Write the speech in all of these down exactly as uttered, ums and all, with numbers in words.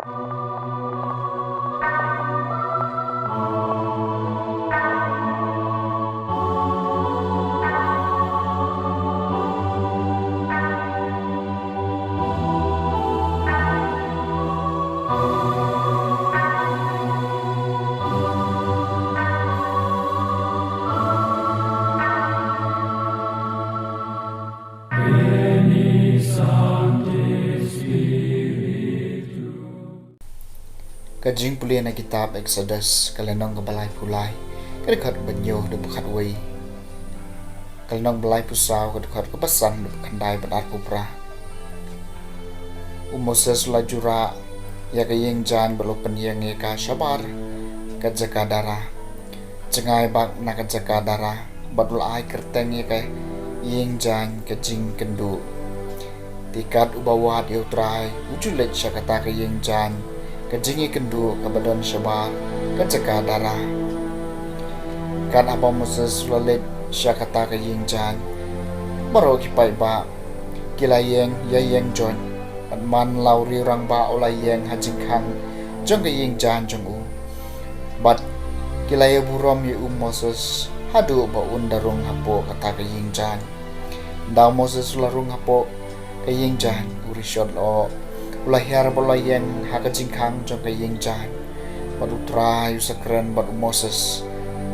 Ka jingpule na kitab Exodus, ka lynnong kaba laiphew lai, ka dkhot ba hynñiew haduh ba khatwei. Ka lynnong ba laiphew saw, ka dkhot kaba san haduh ba khyndai bad arphew phra. U Moses u la ju rah ïa ka ïing jaiñ bad u la pynïeng ïa ka shabar ka jaka dara. Jngai bak na ka jaka dara bad u la ai kyrteng ïa ka ïing jaiñ ka jingkynduh. Te kat uba wad ïa U Trai u ju leit sha kata ka ïing jaiñ ka jingïakynduh kaba don shabar ka jaka dara. Kat haba u Moses u la leit sha kata ka ïing jaiñ, baroh ki paidbah ki la ïeng ïa ïeng joit, bad man la u riew rangbah u la ïeng ha jingkhang jong ka ïing jaiñ jong u. Bad ki la ïaburom ïa u Moses haduh ba un da rung hapoh kata ka ïing jaiñ. Ynda u Moses u la rung hapoh ka ïing jaiñ, u rishot lyoh u la hiar bad u la ïeng ha ka jingkhang jong ka ïing jaiñ. Bad U Trai u sa kren bad u Moses.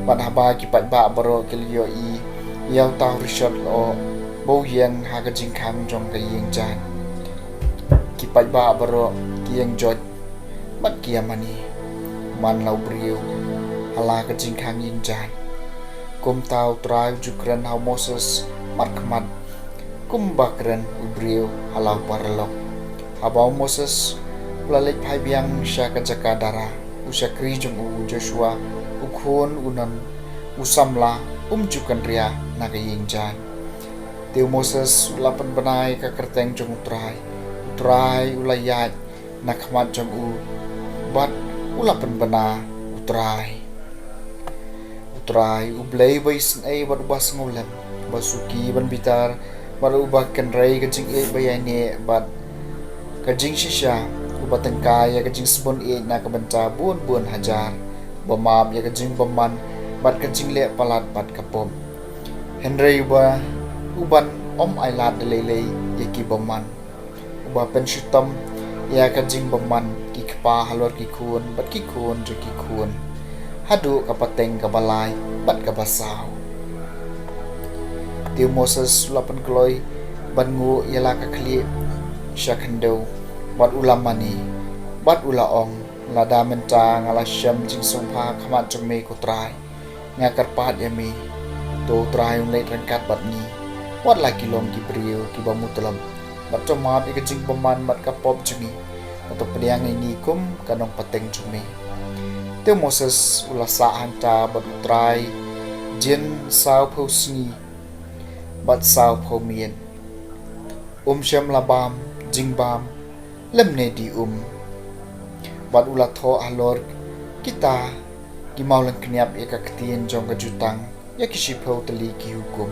Bad haba ki paidbah baroh ki la ïohi ïa uta u rishot lyoh ba u ïeng ha ka jingkhang jong ka ïing jaiñ, ki paidbah baroh ki ïeng joit bad ki ïa mane man la u briew ha la ka jingkhang ïing jaiñ. Kumta U Trai u ju kren ha u Moses markhmat kumba kren u briew ha la u paralok. Haba u Moses u la leit phai biang sha ka jaka dara, u shakri jong u, u Joshua u khun u Nun, u samla, um ju kynriah na ka ïing jaiñ. Te u Moses u la pynbna ïa ka kyrteng jong U Trai. U Trai u la ïaid na khmat jong u bad u la pynbna U Trai. U Trai U Blei uba isynei bad uba sngewlem, uba suki ban bitar bad uba kynrei ka jingïeit ba ïaineh bad ka jingshisha, uba tyngkai ïa ka jingsbun ïeit na ka bynta bun bun hajar, uba map ïa ka jingbymman bad ka jingleh palat bad ka pop. Hynrei uba, uban ym ailad da lei lei ïa ki bymman, uba pynshitom ïa ka jingbymman ki kpa halor ki khun bad ki khun jong ki khun, haduh ka pateng kaba lai bad kaba saw. Te u Moses u la pynkloi ban nguh ïa la ka khlieh sha khyndew bad u la mane bad u la ong, lada mynta nga la shem jingsngewbha ha khmat jong me ko Trai, nga kyrpad ïa me, to U Trai un leit ryngkat bad ngi. Wat la ki long ki briew kiba mutlop, bad to map ïa ka jingbymman bad ka pop jong ngi, bad to pdiang ïa ngi kum ka nongpateng jong me. Te u Moses u la sah hangta bad U Trai jin sawphew sngi bad sawphew miet. Um shym la bam jingbam lymne di um. Bad u la thoh halor kita ki mawlyngkniap ïa ka ktien jong ka jutang ïa ki shiphew tylli ki hukum.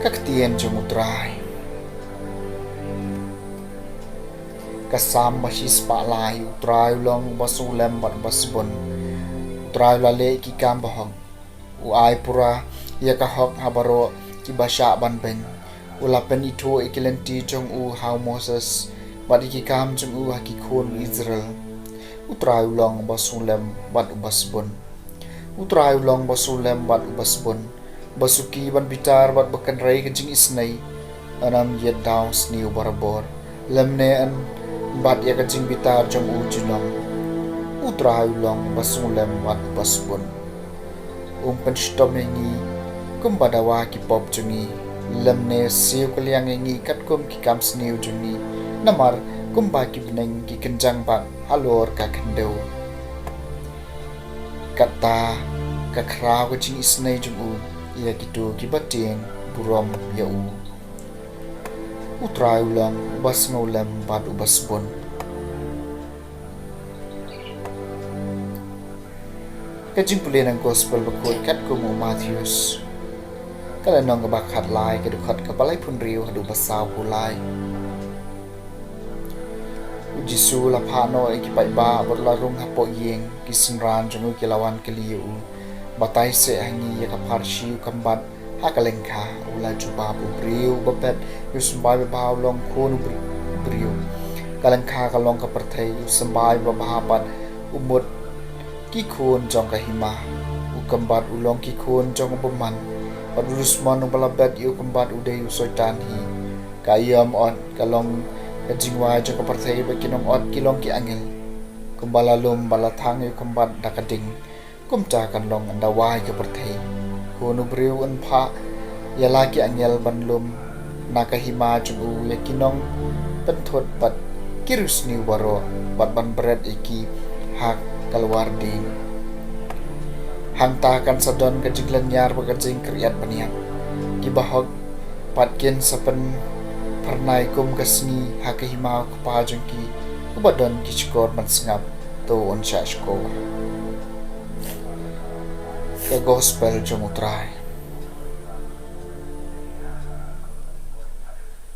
Ka ktien jong U Trai. Ka Salm ba shispah lai. U Trai u long uba sngewlem bad uba sbun. U Trai u la leh ki kam bahok. U ai pura ïa ka hok ha baroh kiba shah ban beiñ. U la pynithuh ïa ki lynti jong u ha u Moses bad ïa ki kam jong u ha ki khun Israel. U Trai u long uba sngewlem bad uba sbun. U Trai u long uba sngewlem bad uba sbun, uba suki ban bitar bad uba kynrei ka jingisynei. Un ym ïit daw sniew barabor, lymne un bat ïa ka jingbitar jong u junom. U Trai u long uba sngewlem bad uba sbun. Um pynshitom ïa ngi kumba dawa ki pop jong ngi, lymne siew kylliang ïa ngi katkum ki kam sniew jong ngi. Namar kumba ki bneng ki kynjang bak halor ka khyndew, katta ka khraw ka jingisynei jong u ïa kito kiba tieng burom ïa u. U Trai u long uba sngewlem bad uba sbun. Ka jingpule na ka Gospel bakhuid katkum u Mathaios, ka lynnong kaba khatlai, ka dkhot kaba laiphew hynriew haduh ba sawphew lai. Jisu u la phah noh ïa ki paidbah bad u la rung hapoh ïing. Ki synran jong u ki la wan kylli ïa u, "Batai seh ha ngi ïa ka pharshi u khambat ha ka lyngkha." U la jubab, "U briew uba bet ïa u symbai babha u long khun u bri-, u briew. Ka lyngkha ka long ka pyrthei. U symbai babha pat u mut ki khun jong ka hima. U khambat u long ki khun jong u bymman. Bad u dusmon uba la bet ïa u khambat u dei u Soitan hi. Ka aïom ot ka long ka jingwai jong ka pyrthei, bad ki nong ot ki long ki angel. Kumba la lum bad la thang ïa u khambat da ka ding, kumta kan long ynda wai ka pyrthei. Khun u briew un phah ïa la ki angel ban lum na ka hima jong u ïa ki nongpynthut bad ki riewsniew baroh, bad ban bret ïa ki ha ka lwar dieng. Hangta kan sa don ka jinglynñiar bad ka jingkyrïat bniat. Ki bahok pat kin sa pynphyrnai kum ka sngi ha ka hima u Kpa jong ki. Uba don ki shkor ban sngap, to un shah shkor." Ka Gospel jong U Trai.